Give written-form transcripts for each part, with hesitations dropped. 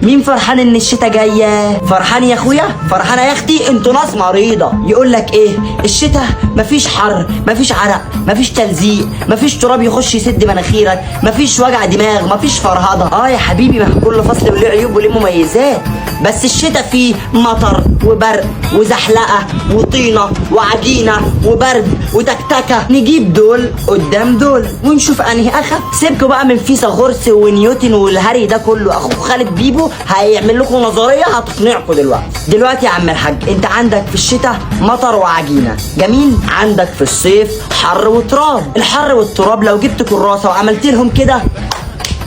مين فرحان ان الشتاء جايه؟ فرحان يا اخويا؟ فرحانة يا اختي؟ انتوا ناس مريضه. يقول لك ايه؟ الشتاء مفيش حر، مفيش عرق، مفيش تلزيق، مفيش تراب يخش يسد مناخيرك، مفيش وجع دماغ، مفيش فرهضه. اه يا حبيبي، ما كل فصل وليه عيوب وليه مميزات، بس الشتاء فيه مطر وبرق وزحلقه وطينه وعجينه وبرد وتكتكه. نجيب دول قدام دول ونشوف انهي اخف. سيبكوا بقى من فيثاغورس ونيوتن والهري ده كله، اخوك خالد بيبو هيعمل لكم نظرية هتقنعكم دلوقتي. دلوقتي يا عم الحاج، انت عندك في الشتاء مطر وعجينه، جميل. عندك في الصيف حر وتراب. الحر والتراب لو جبت كراسة وعملت لهم كده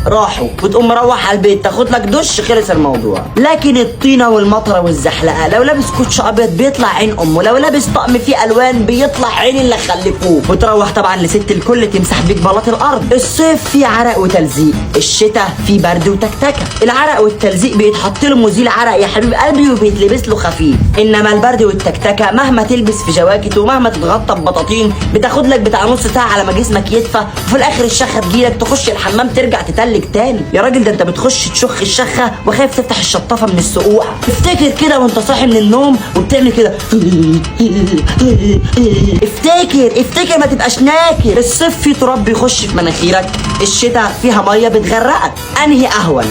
راحوا، وتقوم مروح على البيت تاخد لك دش، خلص الموضوع. لكن الطينه والمطره والزحلقه، لو لابس كوتش ابيض بيطلع عين امه، لو لابس طقم فيه الوان بيطلع عين اللي خلفوه. وتروح طبعا لست الكل تمسح بيك بلاط الارض. الصيف فيه عرق وتلزيق، الشتاء فيه برد وتكتكه. العرق والتلزيق بيتحط له مزيل عرق يا حبيب قلبي وبيتلبس له خفيف، انما البرد والتكتكه مهما تلبس في جواكت ومهما تتغطى ببطاطين بتاخد لك بتاع نص ساعة على ما جسمك يدفى، وفي الاخر الشخه تجيلك تخش الحمام ترجع تتلج تاني. يا راجل ده انت بتخش تشخ الشخه وخايف تفتح الشطافه من السقوع. افتكر كده وانت صاحي من النوم وبتعمل كده، افتكر افتكر، ما تبقاش ناكر. الصيف فيه تراب بيخش في مناخيرك، الشتاء فيها مية بتغرقك. انهي اهون؟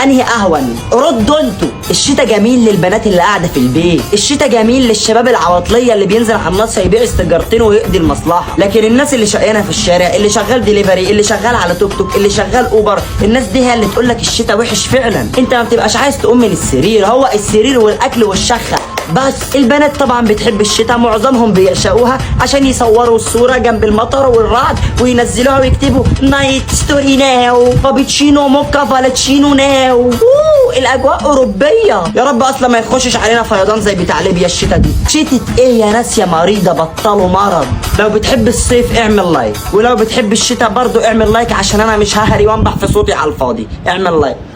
انهي اهون؟ ردوا انتوا. الشتاء جميل للبنات اللي قاعدة في البيت، الشتاء جميل للشباب العواطليه اللي بينزل على النص يبيع السيجارتين ويقضي المصلحة. لكن الناس اللي شقيانه في الشارع، اللي شغال ديليفري، اللي شغال على توك توك، اللي شغال اوبر، الناس دي هي اللي تقول لك الشتاء وحش فعلا. انت ما بتبقاش عايز تقوم من السرير، هو السرير والاكل والشخه بس. البنات طبعا بتحب الشتاء، معظمهم بيعشقوها عشان يصوروا الصورة جنب المطر والرعد وينزلوها ويكتبوا night story now، بابتشينو موكا فالتشينو now. اوه الاجواء اوروبية. يا رب اصلا ما يخشش علينا فيضان زي بتاع ليبيا الشتاء دي. شتت ايه يا ناس يا مريضة، بطلوا مرض. لو بتحب الصيف اعمل like، ولو بتحب الشتاء برضو اعمل like، عشان انا مش ههري وانبح في صوتي على الفاضي. اعمل like.